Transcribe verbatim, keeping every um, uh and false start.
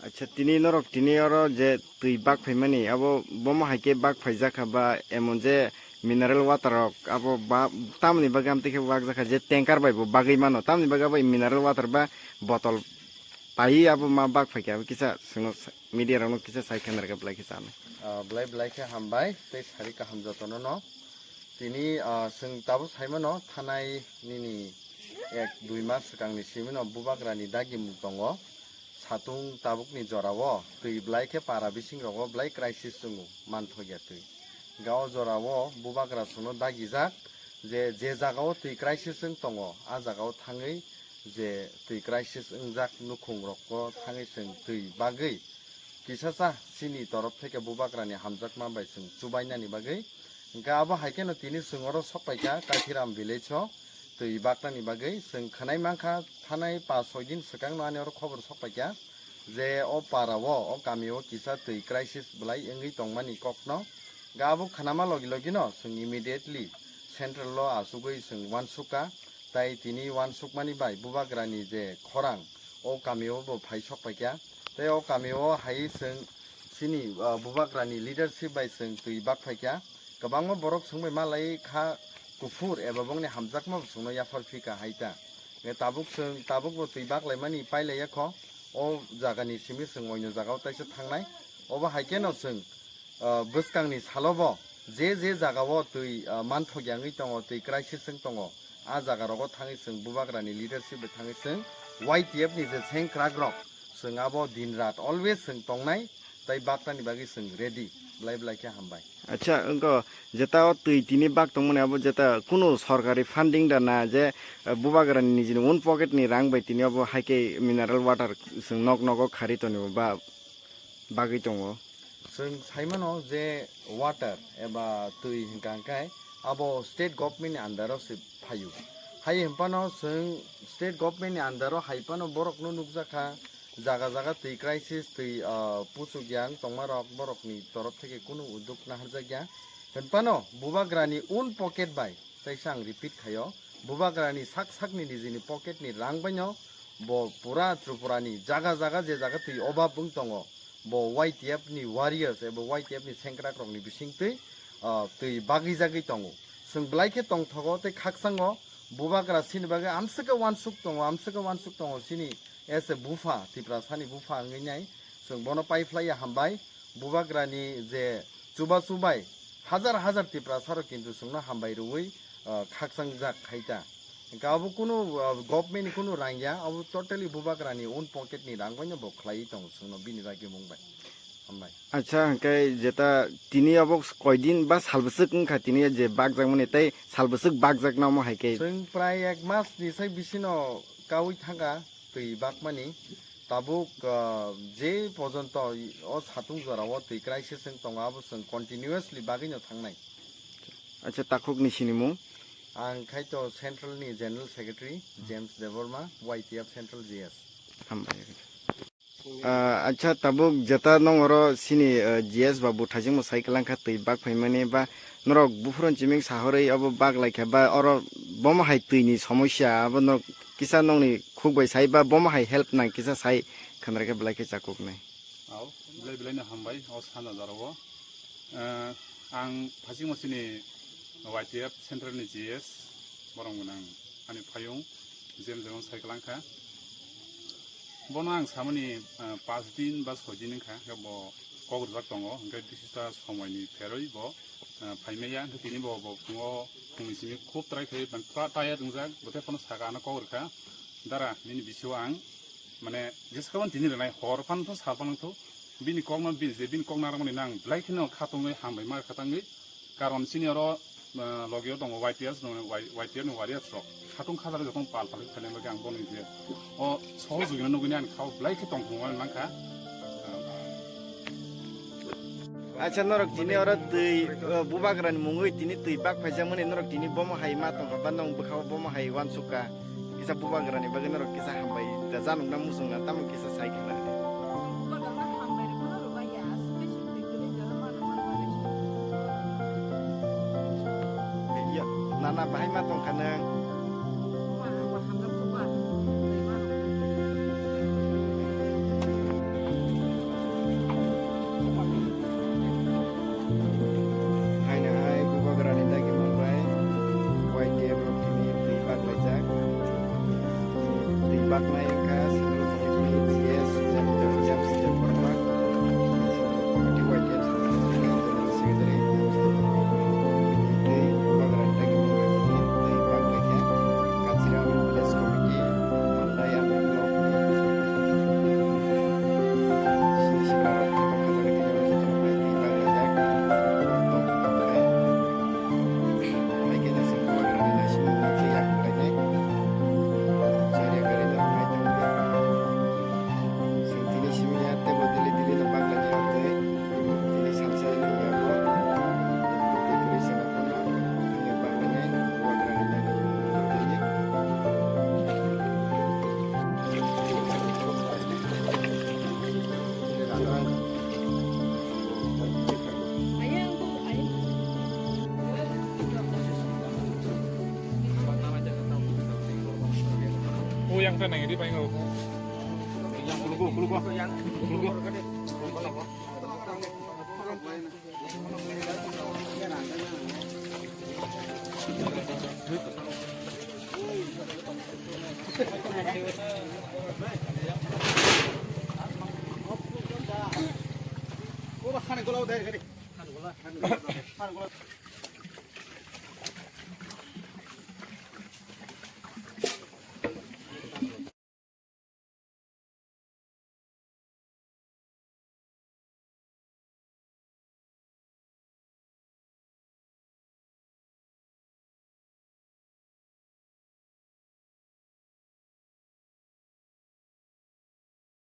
Acha, tini norok tini oro je twi bak phaimani, abo bomo hai khe bak phaijak kha ba emon je mineral water rok abo ba tamoni bagwi amtwi khe bak jak kha je tanker bai bo bagwi mano, tamoni bagwi abo mineral water ba botol pai abo ma bak phai khe abo kisa swngno sa-, media rokno kisa sai khe narwkhe belai khe chana. Ah, belai belai khe hambai tei sari kaham jotono no. Tini, ah, chwng tabuk sai mano thanai nini ek dui mas swkangni simi no bubagrani dagi mung tongo. Satung tabukni jorao twi belai khe para bising rogo belai crisis chwngo manthokya twi. Ga o jorao bubagra chwngno dagijak je, je jagao twi crisis wng tongo, a jagao thangwi je twi crisis wngjak nukhung rokno thangwi chwng twi bagwi kisacha chini torop theke bubagrani hamjakma bai chwng chubainani bagwi. Hwnkhe abo hai kheno tini chwng oro sok paikha Kaithiram village o twi baknani bagwi. Chwng khwnai mankha thanai pas soi din swkangno ani oro khobor sok paikha je o para o, o kami o kisa twi crisis belai wngwi tongmani kokno. Ga abo khwnama logi logi no chwng immediately central o achugwi chwng uansukha. Tai tini uansukmani bai bubagrani je khorang o kami o bo phai sok paikha. Tai o kami o hai chwng chini, ah, bubagrani leadership bai chwng twi bak phaikha. Kwbangma borok chwng bai malai kha kuphur eba bongni hamjakma bo chwngno yaphar phika hai ta. Nge tabuk chwng tabuk bo twi bak laimani pai laiya kho. O jagani simi chwng oino jagao taisa thangnai. Obo hai kheno chwng ah, bwskangni salobo je je jagao twi, ah, manthokya wngwi tongo, twi crisis wng tongo, a jaga rogo thangwi chwng bubagrani leadership bai thangwi chwng Y T F ni je sengkrak rok chwng abo din rat always chwng tongnai, tai baknani bagwi chwng ready, belai belai khe hambai. Acha, wngkha jeta o twi tini bak tongmani abo jeta kunu sorkari funding da na je, ah, bubagrani nijini own pocket ni rang bai tini abo hai khe mineral water chwng nok nogo khari tongo ba bagwi tongo. Chwng sai mano je water eba twi hwnkha hwnkhe abo state government ni under o se phaio. Hai hwnphano chwng state government ni under o hai phano borok no nukjakha, jaga jaga twi crisis, twi, ah, puchuk yang tongma rok borok ni torop theke kunu uduk naharjakya. Hwnphano bubagrani own pocket bai, teisa ang repeat khaio, bubagrani sak sakni nijini pocket ni rang baino bo pura Tripura ni jaga jaga je jaga twi obab wng tongo, bo Y T F ni warriors eba Y T F ni sengkrak rokni bisingtwi, ah, twi bagwi jagwi tongo. Chwng belai khe tongthogo tei khakchangno bubagra chini bagwi amswk khe uansuk tongo, amswk khe uansuk tongo chini as a bupha, Tiprasani bupha wngwi nai. Chwng bono paiphlaiya hambai, bubagrani je chubachu bai hajar hajar Tiprasa rok kintu chwngno hambai rwui, ah, khakchangjak khai ta. Hwnkhe abo kunu, ah, government ni kunu rang ya, abo totally bubagrani own pocket ni rang bai no bo khlaiwi tongo chwngno bini dagimung bai. Hambai. Acha, hwnkhe jeta tini abo koidin ba sal bwswk wngkha tini je bakjakmani tei sal bwswk bakjakna omo hai khe? Chwng prai ek mas ni sai bisino kaui thangkha twi bakmani. Tabuk, ah, je pojonto o satung jorao twi crisis wng tongo, abo chwng continuously bagwino thangnai. Acha, takhukni sinimung? Ang khaito Central ni General Secretary James Debbarma, Y T F Central G S. Hambai. Ah, acha, tabuk jeta nong oro sini, ah, G S ba buthaisingmo sai kwlangkha twi bak phaimani ba norok buphuru chiming sahorwi abo bak laikha ba oro bomo hai twini somosya abo norok kisa nongni khuk bai sai ba bomo hai help nang kisa sai khwnaikhe belai khe chakuknai. Au, belai belai no hambai o sana jaro o. Eh, ang phasingmo sini Y T F Central ni G S, borong gwnang ani phayung, James Debbarma sai kwlangkha. Bono ang samani, eh, pas din ba soi din wngkha, hwnkhe bo kok rwjak tongo, hwnkhe bisista somoini pherwi bo, eh, phaimaya, hwnkhe tini bo, bo phungo, phungni simi khub try khai, ban tra-, tired wngjak, bo teiphano saka ano kok rwkha, "Dara, nini bisio ang, mane, jesakhano tini rwnai, hor phano tho, sal phano tho, bini kokno, bini je, bini kok narwkmani nang belai kheno khatungwi hambai ma khatangwi, karon chini oro, ah, logio tongo Y T S no, Y-, Y T F ni warriors rok. Khatung khajak jotono pal pal khe phainai bagwi ang bono je o sohojogino nugwi ani khao belai khe tongthokmani mankha." Acha, norok tini oro twi, uh, bubagrani mungwi tini twi bak phaijakmani norok tini bomo hai ma tongkha ba nong bwkhao bomo hai uansukha. Kisa bubagrani bagwi norok kisa hambai da janukna muchungna tamo kisa sai khna. Yo, nana bahai ma tongkha nang. O yang sana ini paling. Yang kuluku, kuluku. Kuluku.